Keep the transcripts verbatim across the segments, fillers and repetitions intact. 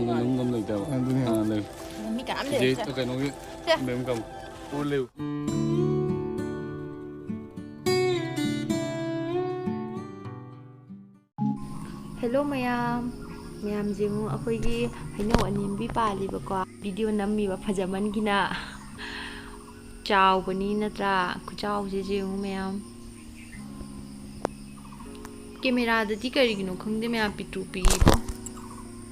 ꯑꯗꯨꯝ ꯑꯗꯨꯝ ꯂꯩꯇꯕ꯫ ꯑꯗꯨꯅꯦ꯫ ꯑꯥ, ꯂꯩ꯫ ꯃꯤ ꯀꯅꯥꯝ ꯆꯤꯆꯦ ꯂꯩꯔꯝꯗ꯭ꯔꯦ꯫ ꯀꯩꯅꯣꯒꯤ ꯁꯦ꯫ ꯃꯦꯝ ꯀꯝ꯫ ꯑꯣ, ꯂꯩꯌꯨ꯫ ꯍꯦꯜꯂꯣ ꯃꯌꯥꯝ꯫ ꯃꯌꯥꯝ ꯌꯦꯡꯉꯨ, ꯑꯩꯈꯣꯏꯒꯤ ꯍꯩꯅꯧ ꯑꯅꯦꯝꯕꯤ ꯄꯥꯜꯂꯤꯕꯀꯣ꯫ ꯚꯤꯗꯤꯑꯣ ꯅꯝꯃꯤꯕ ꯐꯖꯃꯟꯒꯤꯅ꯫ ꯆꯥꯎꯕꯅꯤ ꯅꯠꯇ꯭ꯔꯥ? ꯈꯨꯆꯥꯎꯁꯦ ꯌꯦꯡꯉꯨ ꯃꯌꯥꯝ꯫ ꯀꯦꯃꯦꯔꯥꯗꯗꯤ ꯀꯔꯤꯒꯤꯅꯣ ꯈꯪꯗꯦ ꯃꯌꯥꯝ, ꯄꯤꯛꯇ꯭ꯔꯨ ꯄꯤꯛꯏꯀꯣ꯫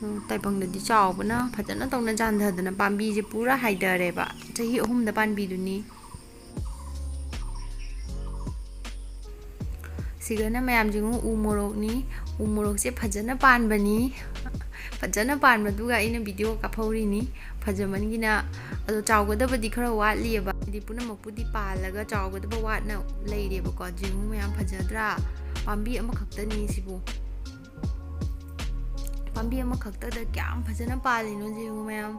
ꯎꯝ, ꯇꯥꯏꯕꯪꯗꯗꯤ ꯆꯥꯎꯕꯅ ꯐꯖꯅ ꯇꯧꯅ ꯌꯥꯟꯊꯗꯅ ꯄꯥꯝꯕꯤꯁꯦ ꯄꯨꯔꯥ ꯍꯥꯏꯊꯔꯦꯕ꯫ ꯆꯍꯤ ꯑꯍꯨꯝꯗ ꯄꯥꯟꯕꯤꯗꯨꯅꯤ꯫ ꯁꯤꯒꯅ ꯃꯌꯥꯝꯁꯤꯡ ꯎ ꯃꯣꯔꯣꯛꯅꯤ꯫ ꯎ ꯃꯣꯔꯣꯛꯁꯦ ꯐꯖꯅ ꯄꯥꯟꯕꯅꯤ꯫ ꯐꯖꯅ ꯄꯥꯟꯕꯗꯨꯒ ꯑꯩꯅ ꯚꯤꯗꯤꯑꯣ ꯀꯥꯞꯍꯧꯔꯤꯅꯤ꯫ ꯐꯖꯃꯟꯒꯤꯅ꯫ ꯑꯗꯣ ꯆꯥꯎꯒꯗꯕꯗꯤ ꯈꯔ ꯋꯥꯠꯂꯤꯑꯕ꯫ ꯍꯥꯏꯗꯤ ꯄꯨꯝꯅꯃꯛꯄꯨꯗꯤ ꯄꯥꯜꯂꯒ ꯆꯥꯎꯒꯗꯕ ꯋꯥꯠꯅ ꯂꯩꯔꯦꯕꯀꯣ꯫ ꯌꯦꯡꯉꯨ ꯃꯌꯥꯝ, ꯐꯖꯗ꯭ꯔꯥ? ꯄꯥꯝꯕꯤ ꯑꯃꯈꯛꯇꯅꯤ ꯁꯤꯕꯨ꯫ ꯄꯥꯝꯕꯤ ꯑꯃꯈꯛꯇꯗ ꯀꯌꯥꯝ ꯐꯖꯅ ꯄꯥꯜꯂꯤꯅꯣ ꯌꯦꯡꯉꯨ ꯃꯌꯥꯝ꯫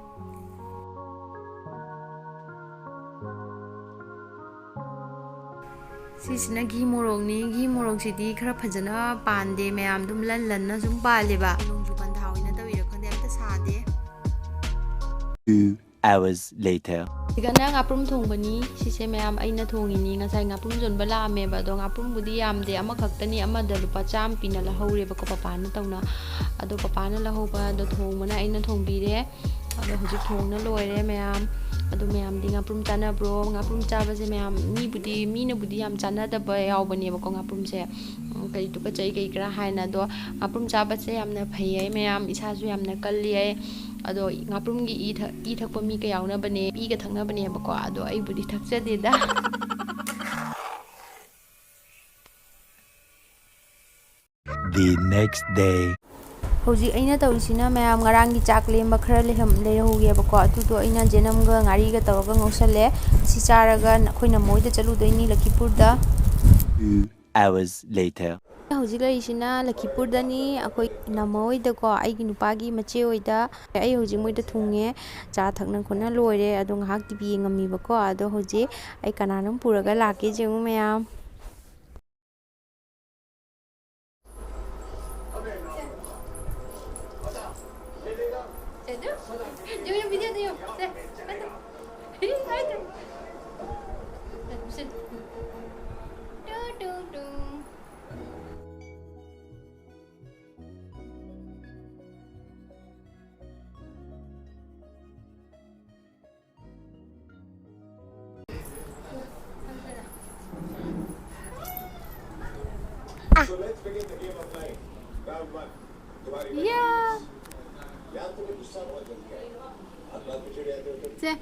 ꯁꯤꯁꯤꯅ ꯘꯤ ꯃꯣꯔꯣꯛꯅꯤ꯫ ꯘꯤ ꯃꯣꯔꯣꯛꯁꯤꯗꯤ ꯈꯔ ꯐꯖꯅ ꯄꯥꯟꯗꯦ ꯃꯌꯥꯝ, ꯑꯗꯨꯝ ꯂꯟ ꯂꯟꯅ ꯁꯨꯝ ꯄꯥꯜꯂꯦꯕ꯫ ꯅꯣꯡꯖꯨ ꯄꯟꯊꯥ ꯑꯣꯏꯅ ꯇꯧꯔꯤꯔꯥ ꯈꯪꯗꯦ, ꯑꯝꯇ ꯁꯥꯗꯦ꯫ Two hours later. ꯁꯤꯒꯅ ꯉꯥꯄ꯭ꯔꯨꯝ ꯊꯣꯡꯕꯅꯤ꯫ ꯁꯤꯁꯦ ꯃꯌꯥꯝ ꯑꯩꯅ ꯊꯣꯡꯉꯤꯅꯤ꯫ ꯉꯁꯥꯏ ꯉꯥꯄ꯭ꯔꯨꯝ ꯌꯣꯟꯕ ꯂꯥꯛꯑꯝꯃꯦꯕ, ꯑꯗꯣ ꯉꯥꯄ꯭ꯔꯨꯝꯕꯨꯗꯤ ꯌꯥꯝꯗꯦ, ꯑꯃꯈꯛꯇꯅꯤ, ꯑꯃꯗ ꯂꯨꯄꯥ ꯆꯥꯝꯃ ꯄꯤꯅ ꯂꯧꯍꯧꯔꯦꯕꯀꯣ ꯄꯄꯥꯅ ꯇꯧꯅ꯫ ꯑꯗꯣ ꯄꯄꯥꯅ ꯂꯧꯍꯧꯕ ꯑꯗꯣ ꯊꯣꯡꯕꯅ ꯑꯩꯅ ꯊꯣꯡꯕꯤꯔꯦ꯫ ꯑꯗꯣ ꯍꯧꯖꯤꯛ ꯊꯣꯡꯅ ꯂꯣꯏꯔꯦ ꯃꯌꯥꯝ꯫ ꯑꯗꯣ ꯃꯌꯥꯝꯗꯤ ꯉꯥꯄ꯭ꯔꯨꯝ ꯆꯥꯅꯕ꯭ꯔꯣ? ꯉꯥꯄ꯭ꯔꯨꯝ ꯆꯥꯕꯁꯦ ꯃꯌꯥꯝ, ꯃꯤꯕꯨꯗꯤ, ꯃꯤꯅꯕꯨꯗꯤ ꯌꯥꯝ ꯆꯥꯅꯗꯕ ꯌꯥꯎꯕꯅꯦꯕꯀꯣ ꯉꯥꯄ꯭ꯔꯨꯝꯁꯦ꯫ ꯎꯝ, ꯀꯩ ꯇꯨꯀꯠꯆꯩ ꯀꯩ ꯀꯔꯥ ꯍꯥꯏꯅ꯫ ꯑꯗꯣ ꯉꯥꯄ꯭ꯔꯨꯝ ꯆꯥꯕꯁꯦ ꯌꯥꯝꯅ ꯐꯩ ꯍꯥꯏ ꯃꯌꯥꯝ, ꯏꯁꯥꯁꯨ ꯌꯥꯝꯅ ꯀꯜꯂꯤ ꯍꯥꯏ꯫ ꯑꯗꯣ ꯉꯥꯄ꯭ꯔꯨꯝꯒꯤ ꯏ ꯊꯛ-, ꯏ ꯊꯛꯄ ꯃꯤꯒ ꯌꯥꯎꯅꯕꯅꯦ, ꯏꯒ ꯊꯛꯅꯕꯅꯦꯕꯀꯣ꯫ ꯑꯗꯣ ꯑꯩꯕꯨꯗꯤ ꯊꯛꯆꯗꯦꯗ꯫ The next day. ꯍꯧꯖꯤꯛ ꯑꯩꯅ ꯇꯧꯔꯤꯁꯤꯅ ꯃꯌꯥꯝ ꯉꯔꯥꯡꯒꯤ ꯆꯥꯛ ꯂꯦꯝꯕ ꯈꯔ ꯂꯩꯔꯝ-, ꯂꯩꯍꯧꯒꯦꯕꯀꯣ, ꯑꯗꯨꯗꯣ ꯑꯩꯅ ꯖꯦꯅꯝꯒ ꯉꯥꯔꯤꯒ ꯇꯧꯔꯒ ꯉꯧꯁꯜꯂꯦ꯫ ꯁꯤ ꯆꯥꯔꯒ ꯑꯩꯈꯣꯏꯅ ꯃꯣꯏꯗ ꯆꯠꯂꯨꯗꯣꯏꯅꯤ ꯂꯈꯤꯄꯨꯔꯗ꯫ Two hours later. ꯍꯧꯖꯤꯛ ꯂꯩꯔꯤꯁꯤꯅ ꯂꯈꯤꯄꯨꯔꯗꯅꯤ, ꯑꯩꯈꯣꯏ ꯏꯅꯝꯃ ꯍꯣꯏꯗꯀꯣ, ꯑꯩꯒꯤ ꯅꯨꯄꯥꯒꯤ ꯃꯆꯦ ꯍꯣꯏꯗ꯫ ꯑꯩ ꯍꯧꯖꯤꯛ ꯃꯣꯏꯗ ꯊꯨꯡꯉꯦ, ꯆꯥ ꯊꯛꯅ ꯈꯣꯠꯅ ꯂꯣꯏꯔꯦ, ꯑꯗꯣ ꯉꯥꯏꯍꯥꯛ ꯇꯤ ꯚꯤ ꯌꯦꯡꯉꯝꯃꯤꯕꯀꯣ꯫ ꯑꯗꯣ ꯍꯧꯖꯤꯛ ꯑꯩ ꯀꯅꯥꯅꯣꯝ ꯄꯨꯔꯒ ꯂꯥꯛꯀꯦ ꯌꯦꯡꯉꯨ ꯃꯌꯥꯝ꯫ तो let's begin the game of life. Round one. तुम्हारी या। यार, तुम्हें गुस्सा बहुत जल्दी आएगा। हाथ बात में चिढ़ जाते हो तुम। से।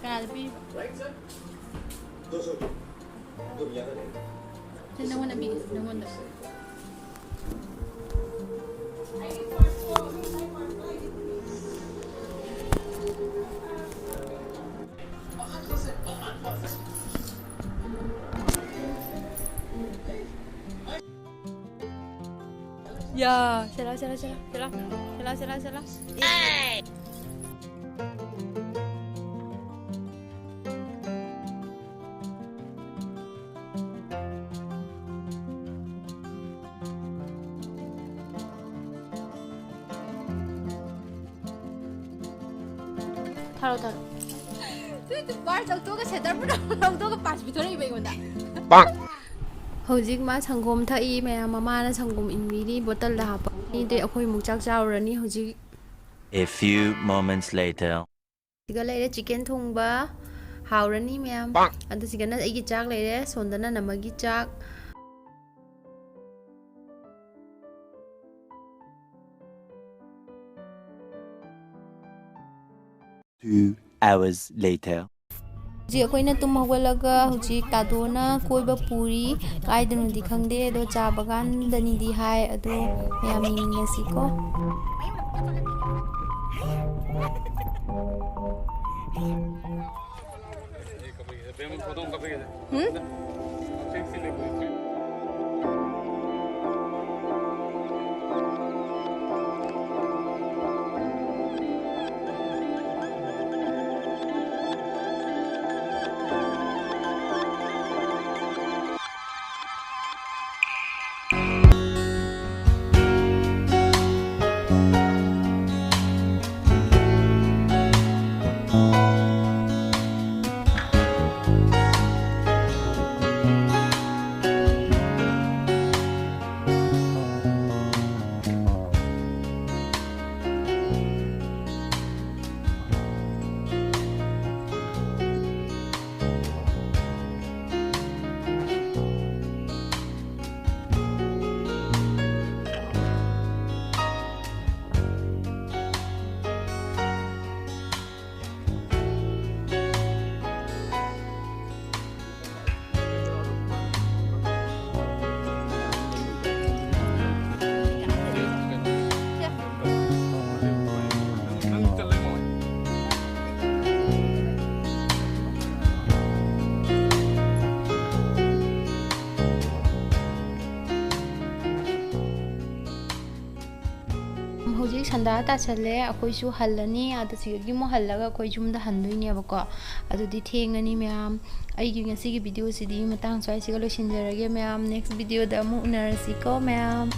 ꯀꯅꯥꯗ ꯄꯤꯔꯤꯕ? ꯁꯤ ꯅꯪꯉꯣꯟꯗ ꯄꯤꯒꯦ, ꯅꯪꯉꯣꯟꯗ꯫ 야, 셀라, 셀라, 셀라, 셀라, 셀라, 셀라, 셀라. ꯊꯥꯔꯣ, ꯊꯥꯔꯣ꯫ ꯇꯨ, ꯇꯨ, ꯕꯥꯔ ꯂꯧꯊꯣꯛꯑꯒ ꯁꯦꯟꯇꯔ ꯄꯨꯔꯥ ꯂꯧꯊꯣꯛꯑꯒ ꯄꯥꯁ ꯄꯤꯊꯣꯔꯛꯏꯕ ꯑꯩꯉꯣꯟꯗ꯫ ꯄꯥꯛ! ꯍꯧꯖꯤꯛ ꯃꯥ ꯁꯪꯒꯣꯝ ꯊꯛꯏ, ꯃꯌꯥꯝ ꯃꯃꯥꯅ ꯁꯪꯒꯣꯝ ꯏꯟꯕꯤꯔꯤ ꯕꯣꯇꯜꯗ ꯍꯥꯞꯄ꯫ ꯑꯗꯩ ꯑꯩꯈꯣꯏ ꯑꯃꯨꯛ ꯆꯥꯛ ꯆꯥꯔꯨꯔꯅꯤ ꯍꯧꯖꯤꯛ꯫ A few moments later. ꯁꯤꯒ ꯂꯩꯔꯦ ꯆꯤꯀꯦꯟ ꯊꯣꯡꯕ, ꯍꯥꯎꯔꯅꯤ ꯃꯌꯥꯝ꯫ ꯄꯥꯛ! ꯑꯗꯨ ꯁꯤꯒꯅ ꯑꯩꯒꯤ ꯆꯥꯛ ꯂꯩꯔꯦ, ꯁꯣꯝꯗꯅ ꯅꯃꯒꯤ ꯆꯥꯛ꯫ Two hours later. ꯍꯧꯖꯤꯛ ꯑꯩꯈꯣꯏꯅ ꯇꯨꯝ ꯍꯧꯒꯠꯂꯒ ꯍꯧꯖꯤꯛ ꯇꯥꯗꯣꯅ ꯀꯣꯏꯕ ꯄꯨꯔꯤ꯫ ꯀꯥꯏꯗꯅꯣꯗꯤ ꯈꯪꯗꯦ, ꯑꯗꯣ ꯆꯥ ꯕꯒꯥꯟꯗꯅꯤꯗꯤ ꯍꯥꯏ꯫ ꯑꯗꯣ ꯃꯌꯥꯝ ꯌꯦꯡꯃꯤꯟꯅꯁꯤꯀꯣ꯫ ꯁꯟꯗꯥ ꯇꯥꯁꯜꯂꯦ, ꯑꯩꯈꯣꯏꯁꯨ ꯍꯜꯂꯅꯤ꯫ ꯑꯥꯗ ꯁꯤꯗꯒꯤ ꯑꯃꯨꯛ ꯍꯜꯂꯒ ꯑꯩꯈꯣꯏ ꯌꯨꯝꯗ ꯍꯟꯗꯣꯏꯅꯦꯕꯀꯣ꯫ ꯑꯗꯨꯗꯤ ꯊꯦꯡꯉꯅꯤ ꯃꯌꯥꯝ꯫ ꯑꯩꯒꯤ ꯉꯁꯤꯒꯤ ꯚꯤꯗꯤꯑꯣꯁꯤꯗꯤ ꯃꯇꯥꯡ ꯁ꯭ꯋꯥꯏꯁꯤꯒ ꯂꯣꯏꯁꯤꯟꯖꯔꯒꯦ ꯃꯌꯥꯝ꯫ ꯅꯦꯛꯁ ꯚꯤꯗꯤꯑꯣꯗ ꯑꯃꯨꯛ ꯎꯅꯔꯁꯤꯀꯣ ꯃꯌꯥꯝ꯫